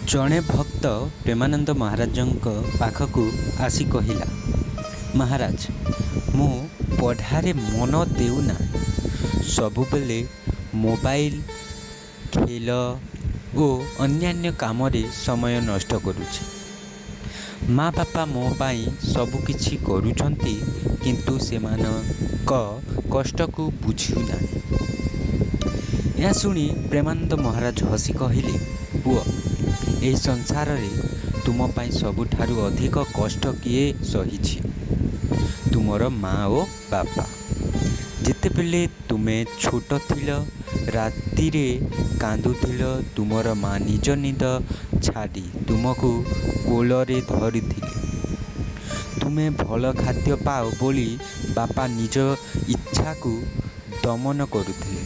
ଜଣେ ଭକ୍ତ ପ୍ରେମାନନ୍ଦ ମହାରାଜଙ୍କ ପାଖକୁ ଆସି କହିଲା, ମହାରାଜ, ମୁଁ ପଢ଼ାରେ ମନ ଦେଉନାହିଁ। ସବୁବେଳେ ମୋବାଇଲ, ଖେଳ ଓ ଅନ୍ୟାନ୍ୟ କାମରେ ସମୟ ନଷ୍ଟ କରୁଛି। ମା' ବାପା ମୋ ପାଇଁ ସବୁକିଛି କରୁଛନ୍ତି, କିନ୍ତୁ ସେମାନଙ୍କ କଷ୍ଟକୁ ବୁଝୁନାହିଁ। ଏହା ଶୁଣି ପ୍ରେମାନନ୍ଦ ମହାରାଜ ହସି କହିଲେ, ପୁଅ, ଏହି ସଂସାରରେ ତୁମ ପାଇଁ ସବୁଠାରୁ ଅଧିକ କଷ୍ଟ କିଏ ସହିଛି? ତୁମର ମା ଓ ବାପା। ଯେତେବେଳେ ତୁମେ ଛୋଟ ଥିଲ, ରାତିରେ କାନ୍ଦୁଥିଲ, ତୁମର ମା ନିଜ ନିଦ ଛାଡ଼ି ତୁମକୁ କୋଳରେ ଧରିଥିଲେ। ତୁମେ ଭଲ ଖାଦ୍ୟ ପାଅ ବୋଲି ବାପା ନିଜ ଇଚ୍ଛାକୁ ଦମନ କରୁଥିଲେ।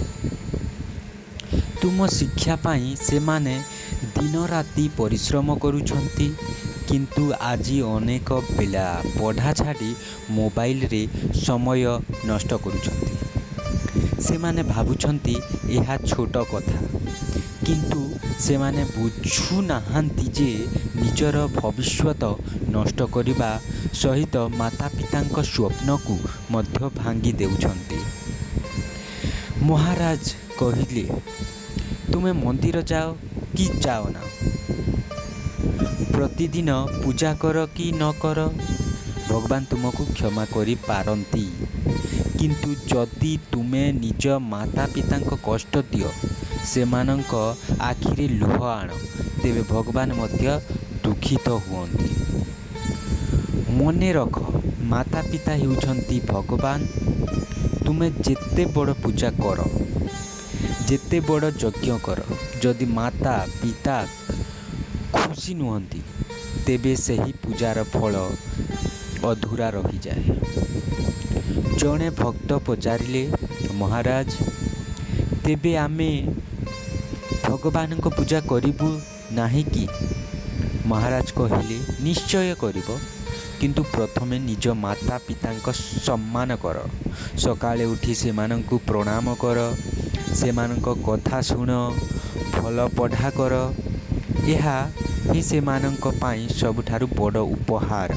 ତୁମ ଶିକ୍ଷା ପାଇଁ ସେମାନେ ଦିନରାତି ପରିଶ୍ରମ କରୁଛନ୍ତି। କିନ୍ତୁ ଆଜି ଅନେକ ପିଲା ପଢ଼ା ଛାଡ଼ି ମୋବାଇଲରେ ସମୟ ନଷ୍ଟ କରୁଛନ୍ତି। ସେମାନେ ଭାବୁଛନ୍ତି ଏହା ଛୋଟ କଥା। କିନ୍ତୁ ସେମାନେ ବୁଝୁନାହାନ୍ତି ଯେ ନିଜର ଭବିଷ୍ୟତ ନଷ୍ଟ କରିବା ସହିତ ମାତା-ପିତାଙ୍କ ସ୍ୱପ୍ନକୁ ମଧ୍ୟ ଭାଙ୍ଗି ଦେଉଛନ୍ତି। ମହାରାଜ କହିଲେ, ତୁମେ ମନ୍ଦିର ଯାଅ କି ଯାଅନା, ପ୍ରତିଦିନ ପୂଜା କର କି ନ କର, ଭଗବାନ ତୁମକୁ କ୍ଷମା କରିପାରନ୍ତି। କିନ୍ତୁ ଯଦି ତୁମେ ନିଜ ମାତା-ପିତାଙ୍କ କଷ୍ଟ ଦିଅ, ସେମାନଙ୍କ ଆଖିରେ ଲୁହ ଆଣ, ତେବେ ଭଗବାନ ମଧ୍ୟ ଦୁଃଖିତ ହୁଅନ୍ତି। ମନେ ରଖ, ମାତା-ପିତା ହେଉଛନ୍ତି ଭଗବାନ। ତୁମେ ଯେତେ ବଡ଼ ପୂଜା କର, ଯେତେ ବଡ଼ ଯଜ୍ଞ କର, ଯଦି ମାତା-ପିତା ଖୁସି ନୁହନ୍ତି, ତେବେ ସେହି ପୂଜାର ଫଳ ଅଧୁରା ରହିଯାଏ। ଜଣେ ଭକ୍ତ ପଚାରିଲେ, ମହାରାଜ, ତେବେ ଆମେ ଭଗବାନଙ୍କ ପୂଜା କରିବୁ ନାହିଁ କି? ମହାରାଜ କହିଲେ, ନିଶ୍ଚୟ କରିବ, କିନ୍ତୁ ପ୍ରଥମେ ନିଜ ମାତା-ପିତାଙ୍କ ସମ୍ମାନ କର। ସକାଳେ ଉଠି ସେମାନଙ୍କୁ ପ୍ରଣାମ କର, ସେମାନଙ୍କ କଥା ଶୁଣ, ଭଲ ପଢ଼ା କର। ଏହା ହିଁ ସେମାନଙ୍କ ପାଇଁ ସବୁଠାରୁ ବଡ଼ ଉପହାର।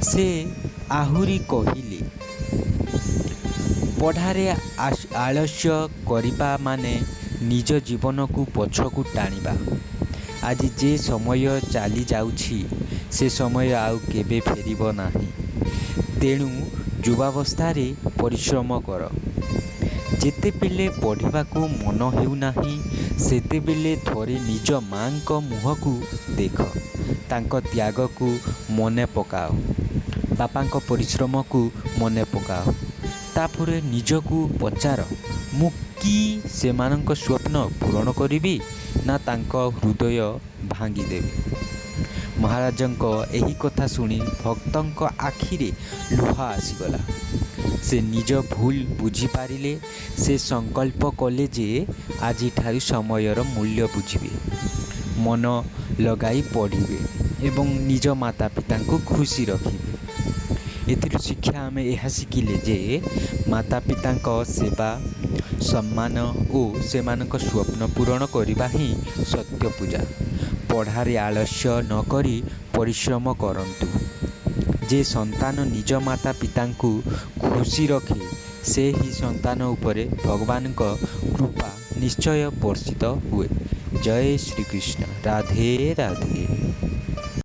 ସେ ଆହୁରି କହିଲେ, ପଢ଼ାରେ ଆଳସ୍ୟ କରିବା ମାନେ ନିଜ ଜୀବନକୁ ପଛକୁ ଟାଣିବା। ଆଜି ଯେ ସମୟ ଚାଲିଯାଉଛି, ସେ ସମୟ ଆଉ କେବେ ଫେରିବ ନାହିଁ। ତେଣୁ ଯୁବାବସ୍ଥାରେ ପରିଶ୍ରମ କର। ଯେତେବେଳେ ପଢ଼ିବାକୁ ମନ ହେଉନାହିଁ, ସେତେବେଳେ ଥରେ ନିଜ ମାଙ୍କ ମୁହଁକୁ ଦେଖ, ତାଙ୍କ ତ୍ୟାଗକୁ ମନେ ପକାଅ, ବାପାଙ୍କ ପରିଶ୍ରମକୁ ମନେ ପକାଅ। ତାପରେ ନିଜକୁ ପଚାର, ମୁଁ କି ସେମାନଙ୍କ ସ୍ୱପ୍ନ ପୂରଣ କରିବି ନା ତାଙ୍କ ହୃଦୟ ଭାଙ୍ଗିଦେବି? ମହାରାଜଙ୍କ ଏହି କଥା ଶୁଣି ଭକ୍ତଙ୍କ ଆଖିରେ ଲୁହ ଆସିଗଲା। ସେ ନିଜ ଭୁଲ ବୁଝିପାରିଲେ। ସେ ସଂକଳ୍ପ କଲେ ଯେ ଆଜିଠାରୁ ସମୟର ମୂଲ୍ୟ ବୁଝିବେ, ମନ ଲଗାଇ ପଢ଼ିବେ ଏବଂ ନିଜ ମାତା-ପିତାଙ୍କୁ ଖୁସି ରଖିବେ। ଏଥିରୁ ଶିକ୍ଷା ଆମେ ଏହା ଶିଖିଲେ ଯେ ମାତା-ପିତାଙ୍କ ସେବା, ସମ୍ମାନ ଓ ସେମାନଙ୍କ ସ୍ୱପ୍ନ ପୂରଣ କରିବା ହିଁ ସତ୍ୟ ପୂଜା। ପଢ଼ାରେ ଆଳସ୍ୟ ନ କରି ପରିଶ୍ରମ କରନ୍ତୁ। ଯେ ସନ୍ତାନ ନିଜ ମାତା-ପିତାଙ୍କୁ ଖୁସି ରଖେ, ସେହି ସନ୍ତାନ ଉପରେ ଭଗବାନଙ୍କ କୃପା ନିଶ୍ଚୟ ବର୍ଷିତ ହୁଏ। ଜୟ ଶ୍ରୀକୃଷ୍ଣ। ରାଧେ ରାଧେ।